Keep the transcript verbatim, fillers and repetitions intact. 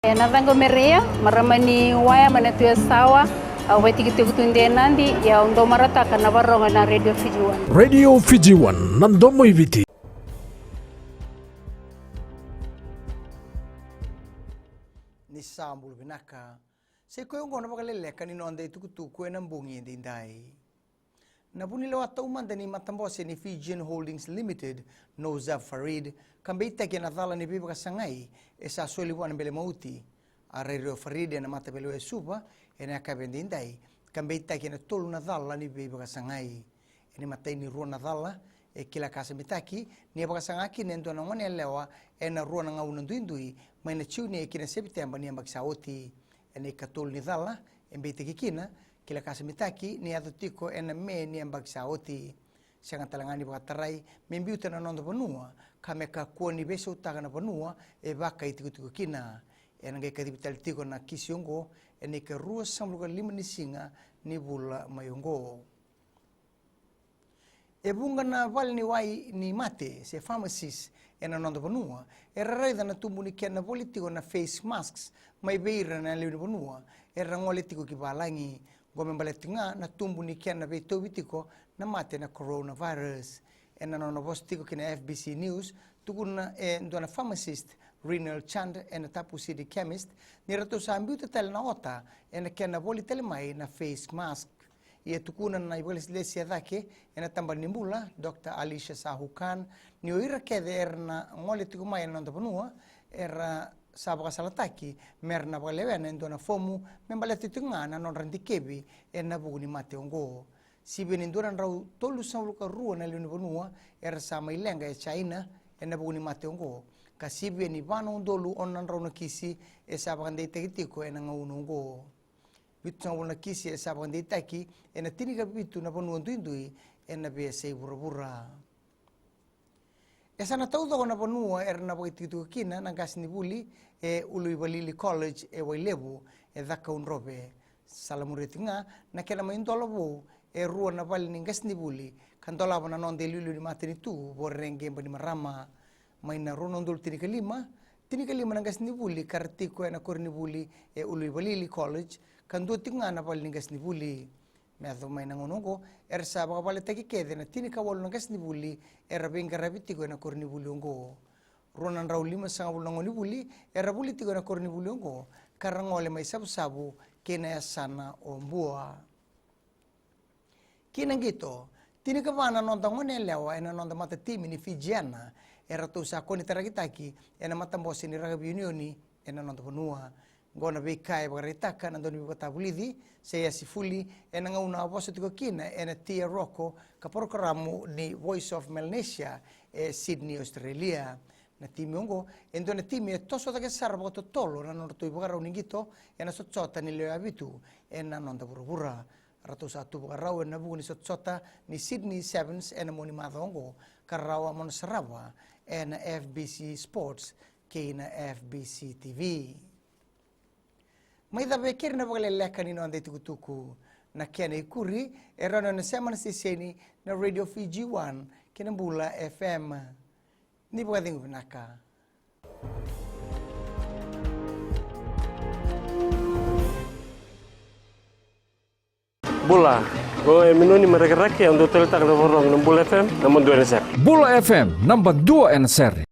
E na caqu o Mereia, marama ni Waya mai na Tui Yasawa. Au vaitikotiko tu e Nadi, ia au dau marautaka na vakarogo na Radio Fiji One. Radio Fiji One, na domo i Viti. Ni sa bula vinaka. Sa i koya oqo na vakaleleka ni noda itukutuku e na bogi edaidai. Na vunilewa taumada ni matabose ni Fijian Holdings Limited, Nouzaf Farid, ka beitaki e na cala ni veivakasagai e sa soli vua na bele mauti. A rairai o Farid e na mataveilewai e Suva e na yakavi edaidai, ka beitaki e na tolu na cala ni veivakasagai. E na imatai ni rua na cala e kila ka samitaki ni a vakasaga kina e dua na gone yalewa e na rua na gauna duidui, mai na Jiune ki na Sepiteba ni yabaki sa oti. E na ikatolu ni cala e beitaki kina, kila ka samitaki ni yaco tiko e na Me ni yabaki sa oti. Sega tale ga ni vakatarai me biuta na noda vanua, ka me kakua ni veisautaka na vanua e vakaitikotiko kina. E na qai kacivi tale tiko na kisi oqo e na ikaruasagavulu ka lima ni siga ni vula mai oqo. E vuqa na vale ni wai ni mate se pharmacies e na noda vanua era raica na tubu ni kena voli tiko na face masks mai vei ira na lewe ni vanua era gole tiko ki valagi. Oqo me baleta tiko ga na tubu ni kena veitauvi tiko na mate na coronavirus. E na nona vosa tiko ki na F B C News, tukuna e dua na pharmacist, Rinal Chand, e na Tapu City Chemist, ni ratou sa biuta tale na ota e na kena voli tale mai na face mask. Ia tukuna na ivakalesilesi e cake e na tabana ni bula, Doctor Alisha Sahu Khan, ni o ira kece era na gole tiko mai e na noda vanua era sa vakasalataki me ra na vakalewena e dua na fomu me baleta tiko ga na nodra dikevi e na vuku ni mate oqo. Sivia ni dua na drau tolusagavulu ka rua na lewe ni vanua era sa mai leqa e China e na vuku ni mate oqo, ka sivia ni va na udolu ono na drau na kisi e sa vakadeitaki tiko e na gauna oqo. Vitusagavulu na kisi e sa vakadeitaki e na tinikavitu na vanua duidui e na veiyasai vuravura. E sa na taucoko na vanua era na vakaitikotiko kina na qasenivuli e Uluivalili College e Wailevu, e Cakaudrove. Salamuria tiko ga na kena mai dola vou e rua na vale ni qasenivuli ka dolava na noda iliuliu ni matanitu Voreqe Bainimarama. Mai na rua na udolu tinikalima, tinikalima na qasenivuli ka ra tiko e na koronivuli e Uluivalili College, ka dua tiko ga na vale ni qasenivuli. Me yacova mai na gauna oqo era sa vakavaletaki kece na tinikawalu na qasenivuli era veiqaravi tiko e na koronivuli oqo. Rua na drau limasagavulu na gonevuli era vuli tiko e na koronivuli oqo ka ra gole mai Savusavu kei na yasana o Bua. Ki na qito, tinikava na noda gone yalewa e na noda matatimi ni Fijiana e ratou sa koni tarakitaki e na matabose ni rakavi unioni e na noda vanua. Oqo na veika e vakaraitaka na dauniveivakatavulici, Seiya Sifuli, e na gauna a vosa tiko kina e na Tia Roko ka parokaramu ni Voice of Melanesia e Sydney, Australia. Na timi oqo e dua na timi e toso cake sara vakatotolo na nodratou ivakarau ni qito e na sotasota ni lewe vitu e na noda vuravura. Ratou sa tu vakarau e na vuku ni sotasota ni Sydney Sevens e na mua ni macawa oqo, ka rawa mo na sarava e na F B C Sports kei na F B C T V. Mai cava e keri na vakaleleka ni noda itukutuku. Na kena ikuri e rawa ni o na sema na siteseni na Radio Fiji One kei na Bula F M. Ni vakacegu vinaka. Bula, o e Minoni mai Rakiraki, au dau taleitaka na vakarorogo na Bula F M, naba dua ena sere. Bula F M, naba dua ena sere.